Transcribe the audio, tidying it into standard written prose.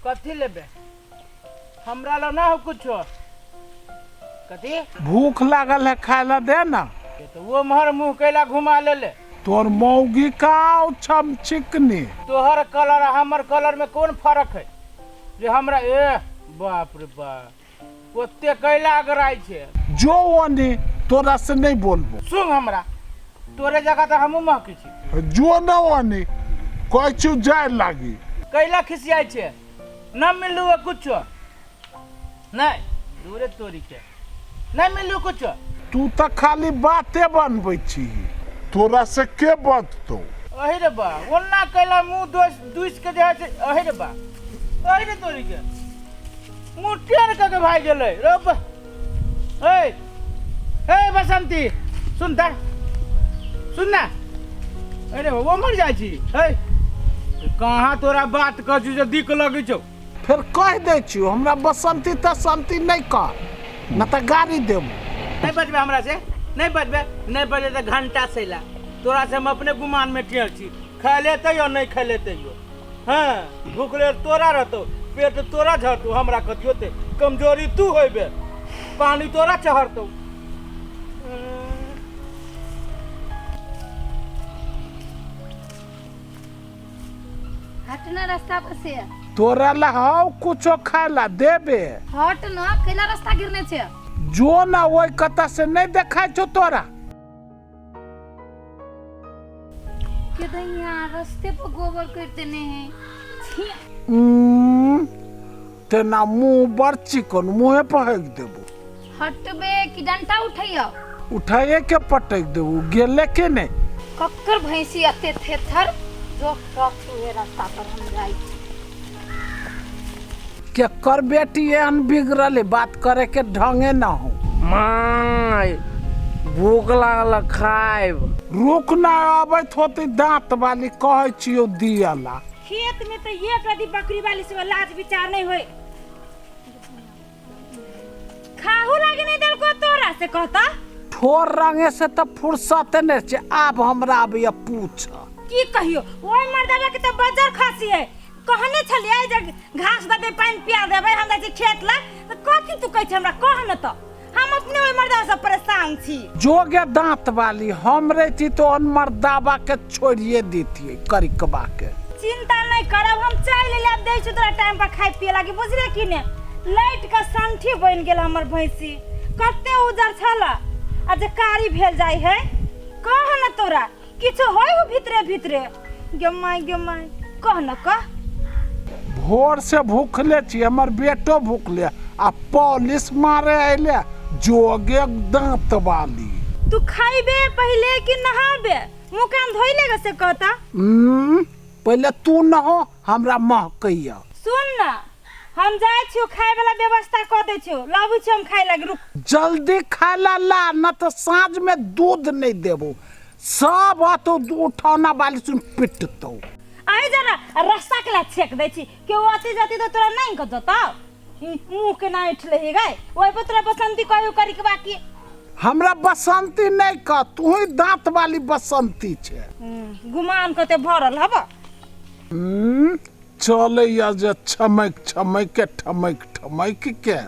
कथी लेबे? हमरा लग ना हो कुछो। कथी? भूख लागल है, खाय ला दे ना। तो वो मोहर मुंह कैला घुमा ले ले। तोर मौगी का आओ छम चिकनी। तोहर कलर आ हमर कलर में कोन फर्क है जे हमरा? ए बाप रे बाप, ओते कैला अगराइ छै। जो ओने तोरा से नहीं बोलबो। सुन, हमरा तोरे जगह तऽ हमहूँ महकै छी। जो न ओने कहै छी जाय लागी। कैला खिसियाइ छै? न मिलू है कुछो नहीं, दूरे तोरी के नहीं मिलू कुछो। तू तऽ खाली बाते बनबै छी, तोरा से के बजतौ? अहि रे बा, ओना कैला मुंह दोष दुइस के जे है से। अहि रे बा, अहि रे तोरी के मुंह टेढ़ कऽ के भागि गेलै रे बा। ए ए बसंती, सुन त, सुन ना। अरे वो मर जाइ छी। ए कहाँ तोरा बात कहै छी जे दिक लगै छौ? फेर कहि दै छियौ, हमरा बसंती तसंती नहि कह, न तऽ गाड़ी देबो। नहीं बजबे हमरा से, नहीं बजबे। नहीं बजे तऽ घंटा सैला तोरा से हम अपने गुमान में टेढ़ छी। खैले तैयो नहीं खैले तैयो, हाँ भूखले तोरा रहतो, पेट तोरा झड़तो, हमरा कथियो ते कमजोरी तू होइबे, पानी तोरा चढ़तो। हट ना रास्ता पर से। तोरा ला हौ कुछो खाय ला देबे। हट ना, कैला रास्ता गिरने छे? जो ना ओहि कता से नहीं देखाय छौ तोरा। के दैया रास्ते पर गोबर कर देने है। छी। तेना मुंह बड़ चिकन, मुँहे पर हकि देबो। हटबे कि डंटा उठैया? उठाइए के पटक देबो। गेले के नहीं? कक्कर भैंसी अते थेथर जो रख हुए रास्ता पर हम जाई। केकर बेटी एहन बिगड़ल है, बात करे के ढंगे ना हो। माय भूख लागल, खायब। रुक ना, अबैत होती दांत वाली, कहै छियौ दियला। खेत में तो एक रदी बकरी वाली से लाज विचार नहीं होए, खाहू लागे नहीं देलको तोरा से कहता। ठोर रंगे से तऽ फुर्सत नहि छै। आब हमरा आबैया पूछ। की कहियो, ओइ मर्दबा के तो बजर खासी है। कहने छलियै जे घास देबै, पानि पिया देबै, हम जाइ छी खेत लग, तऽ कथी तू कहै छी हमरा? कह न तऽ हम अपने ओहि मर्दबा से परेशान छी। जोगे दांत वाली, हम रहती तो अनमर्दाबा के छोड़िए देतियै करिकबा के। चिंता नहीं करब, हम चलि एलियै, आब दै छी तोरा टाइम पर खाय पिए लागी, बुझले कि ने? लाइट के संठी बनि गेल हमर भैंसी, कते उजर छल आ जे कारी भेल जाइ है। कह न, तोरा किछु होय हो भीतरे भीतरे? गे माय, गे माय, कह न, कह। भोर से भूखले छी, हमर बेटो भूखले आ पॉलिश मारे अयले जोगे दांत वाली। तू खैबे पहिले कि नहाबे, मुँह कान धोइ लेगा से कहता? पहिले तू नहो, हमरा महकैया। सुन न, हम जाइ छियौ, खाय वाला व्यवस्था कऽ दै छियौ, लाबै छियौ हम खाय लागी, रुक। जल्दी खाय ला ला, न तऽ साँझ में दूध नहीं देबो, सब अतो उठौना वाली सुन पिटतौ। अहि जरा रस्सा के ला छेक दै छी, केओ अति जाति तऽ तोरा नहीं कऽ जतौ। ई मुँह के ना ऐठले हे गै, ओहि पर तोरा बसंती कहियो करी के बाकी। हमरा बसंती नहीं कह, तू ही दांत वाली बसंती छे। गुमान कते भरल हब। चलैया जे छमक छमक के ठमक ठमक के।